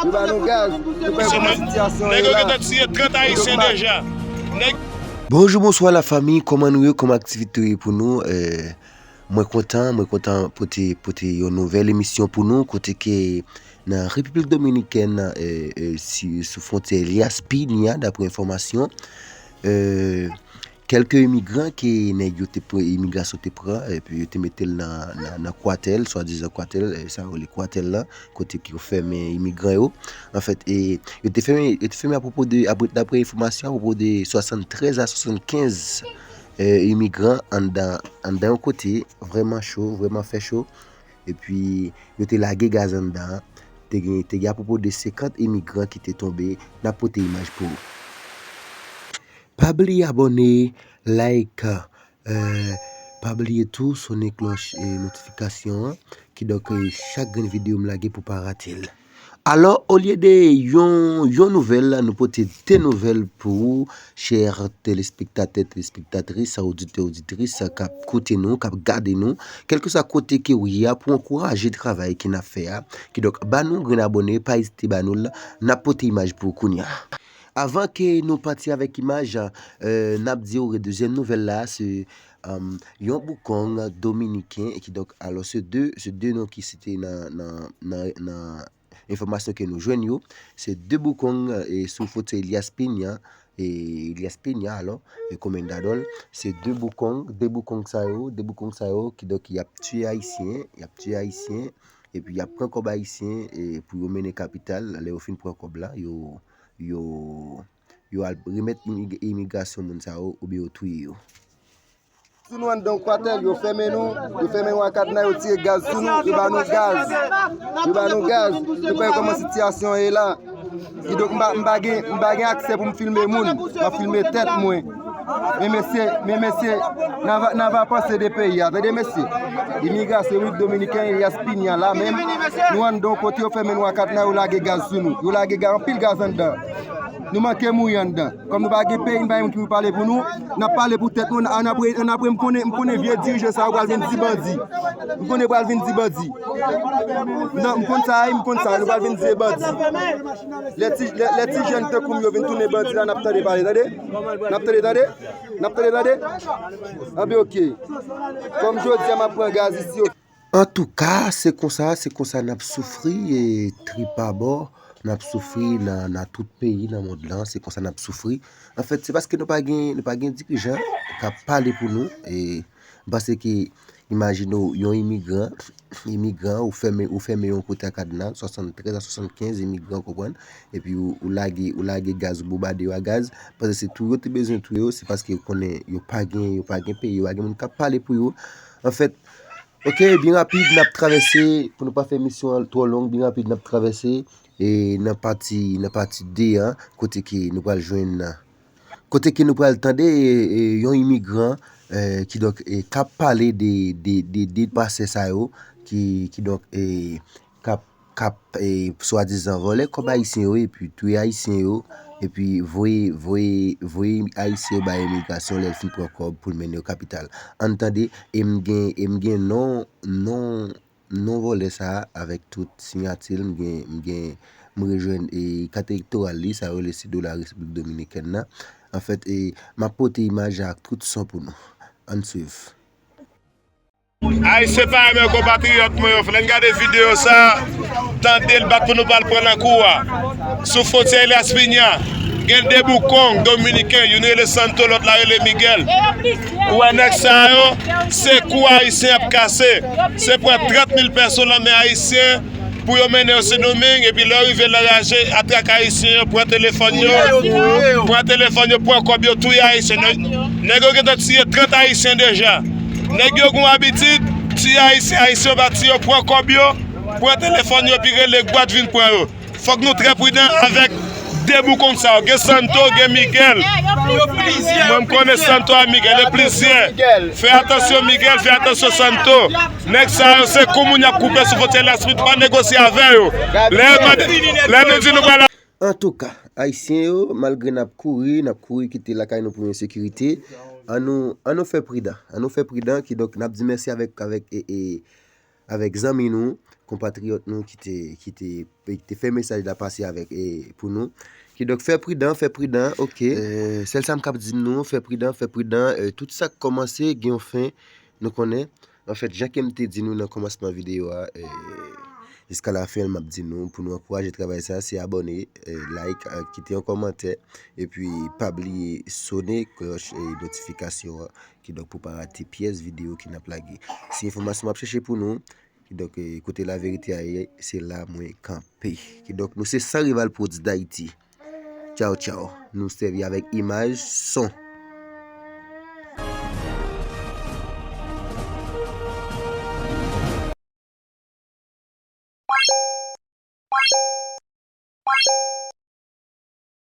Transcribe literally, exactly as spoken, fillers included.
Yo ba nou gaz, nou pa konn sitiyasyon an ye la. Nèg yo gentan tiye trant Ayisyen deja. Nèg Bonjou, bonswa lafanmi, kòman nou ye, kòman aktivite yo ye pou nou? Eh, mwen kontan, mwen kontan pote, pote yon nouvèl emisyon pou nou, kote ke nan Repiblik Dominikèn, eh, eh, si, sou fwontyè Elías Piña, daprè enfòmasyon, eh, kèlke imigran ke nèg yo te pran, imigrasyon te pran, epi yo te mete l nan, nan, nan kwatèl, swadizan kwatèl, eh, sa yo rele kwatèl la, kote ke yo fèmen imigran yo. Anfèt, e, yo te fèmen, yo te fèmen apwopo de, apre, daprè enfòmasyon, apwopo de swasanntrèz a swasannkenz, eh, imigran anndan, anndan yon kote, vrèman cho, vrèman fè cho. Epi, yo te lage gaz anndan an. Te gen, te gen apwopo de senkant imigran ki te tonbe. N ap pote imaj pou ou. Pa bliye abòne, like, eh, pa bliye tou sonnen klòch, eh, notifikasyon an. Kidonk, eh, chak grenn videyo m lage pou pa rate l. Alò, olye de yon, yon nouvèl, nou pote de nouvèl pou ou, chè telespektatè, telespektatris, oditè, oditris k ap koute nou, k ap gade nou, kèlkeswa kote ke w ye a, pou ankouraje travay ke n ap fè a. Kidonk, ba nou grenn abòne, pa ezite ba nou l, n ap pote imaj pou ou kounye a. Avan ke nou pati avèk imaj, eh, n ap di w dezyèm nouvèl la, se, um, yon boukong dominiken, e kidonk, alò, se de, se de non ki site nan, nan, nan, nan enfòmasyon ke nou jwenn yo, se de boukong, eh, sou fwontyè Elías Piña, eh, Elías Piña, alò, e Comendador, se de boukong, de boukong sa yo, de boukong sa yo, kidonk, y ap tiye Ayisyen, y ap tiye Ayisyen, epi y ap pran kòb Ayisyen, eh, pou yo mennen kapital, lè yo fin pran kòb la, yo, yo, yo al remèt imig-, imigrasyon moun sa yo, oubyen yo touye yo. Sou nou anndan yon kwatèl, yo fèmen nou, yo fèmen nou ak kadna, yo tire gaz sou nou, yo ba nou gaz. Yo ba nou gaz, nou pa wè kòman sitiyasyon an ye la. Kidonk, m pa, m pa gen, m pa gen aksè pou m filme moun, m ap filme tèt mwen. Men mesye, men mesye, n a va, n a va panse de peyi a, tande mesye. Imigrasyon Repiblik Dominikèn, Elías Piña la menm, nou anndan yon kote, yo fèmen nou ak kadna, yo lage gaz sou nou. Yo lage gaz, anpil gaz anndan. Nou manke mouri anndan. Kòm nou pa gen peyi, nou pa gen moun ki pou pale pou nou, n ap pale pou tèt nou. Annapre, annapre m konnen, m konnen vye dirijan sa yo pral vin di bandi. M konnen pral vin di bandi. Non, m konn sa, m konn sa, nou pral vin di bandi. Lè ti, lè, lè ti jèn tankou m yo vin tounen bandi la, n ap tande pale, tande? N ap tande, tande? N ap tande, tande? Anben, oke. Kòm jodi a, m ap pran gaz isi, oke. Antouka, se konsa, se konsa n ap soufri, e, trip abò, n ap soufri nan, nan tout peyi nan mond lan, se konsa n ap soufri. Anfèt, se paske nou pa gen, nou pa gen dirijan k ap pale pou nou, e, m panse ke, imajine w, yon imigran, imigran, ou fèmen, ou fèmen yon kote ak kadna, swasanntrèz a swasannkenz imigran, w konprann, epi ou, ou lage, ou lage gaz, ou bonbade yo a gaz, paske se touye yo te bezwen touye yo, se paske yo konnen yo pa gen, yo pa gen peyi, yo pa gen moun k ap pale pou yo. Anfèt, Ok, byen rapid, n ap travèse, pou nou pa fè emisyon an twò long, byen rapid, n ap travèse, e nan pati, nan pati de a, kote ke nou pral jwenn, kote ke nou pral tande, e, e, yon imigran, e, kidonk, e, k ap pale de, de, de, de pasè sa yo, ki, kidonk, e, k ap, k ap, e, swadizan vòlè kòb ayisyen yo, epi touye ayisyen yo, epi voye, voye, voye ayisyen yo bay imigrasyon lè l fin pran kòb pou l mennen yo kapital. Ann tande, e m gen, e m gen non, non, non vòlè sa a avèk tout siyati l, m gen, m gen, m rejwenn, e, kat elektoral li, sa yo rele Cédula Repiblik Dominikèn nan. Anfèt, e, m ap pote imaj la ak tout son pou nou. Ann swiv. Ayisyen pa renmen konpatriyòt mwen yo. Fò n gade videyo sa, tande l bat pou nou pa l pran nan kou a. Sou fwontyè Elías Piña, gen de boukong dominiken, youn rele Santo, lòt la rele Miguel. Ou wè nèg sa yo, se kou ayisyen ap kase. Se pran trant mil pèso nan men ayisyen pou yo mennen yo Sendomeng, epi lè yo rive l anraje, atak ayisyen yo, pran telefòn yo, pran telefòn yo, pran kòb yo, touye ayisyen. Nèg, nèg yo gentan tiye trant ayisyen deja. Nèg yo gon abitid tiye ayisyen, ayisyen yo pa tiye yo, pran kòb yo, pran telefòn yo, epi rele gwad vin pran yo. Fòk nou trè pridan avèk de boukong sa yo. Gen Santo, gen Miguel. Mwen, m konnen Santo a Miguel, yo plizyè. Fè atansyon Miguel, fè atansyon Santo. Nèg sa yo, se kou moun y ap koupe sou fwontyè la, Smith pa negosye avè yo. Lè yo mande, lè nou di nou pral Antouka, ayisyen yo, malgre n ap kouri, n ap kouri kite lakay nou pou yon sekirite, ann nou, ann nou fè pridan. Ann nou fè pridan, kidonk n ap di mèsi avèk, avèk, e, e, avèk zanmi nou, konpatriyòt nou ki te, ki te, ki te fè mesaj la pase avèk, e, pou nou. Kidonk, fè pridan, fè pridan, oke. E, sèl sa m kab di nou, fè pridan, fè pridan, e, tout sa k kòmanse gen yon fen, nou konnen. Anfèt, jan ke m te di nou nan kòmansman videyo a, e, jiska lafen, m ap di nou, pou nou ankouraje travay sa, se abòne, e, like, e, kite yon kòmantè, epi pa bliye sone klòch, e, notifikasyon an, kidonk pou pa rate pyès videyo ke n ap lage. Se enfòmasyon m ap chèche pou nou, kidonk, e, kote laverite a ye, se la mwen kanpe. Kidonk, nou se San Rival Prodz Dayiti. Tchaw, tchaw. Nou sèvi avèk imaj, son.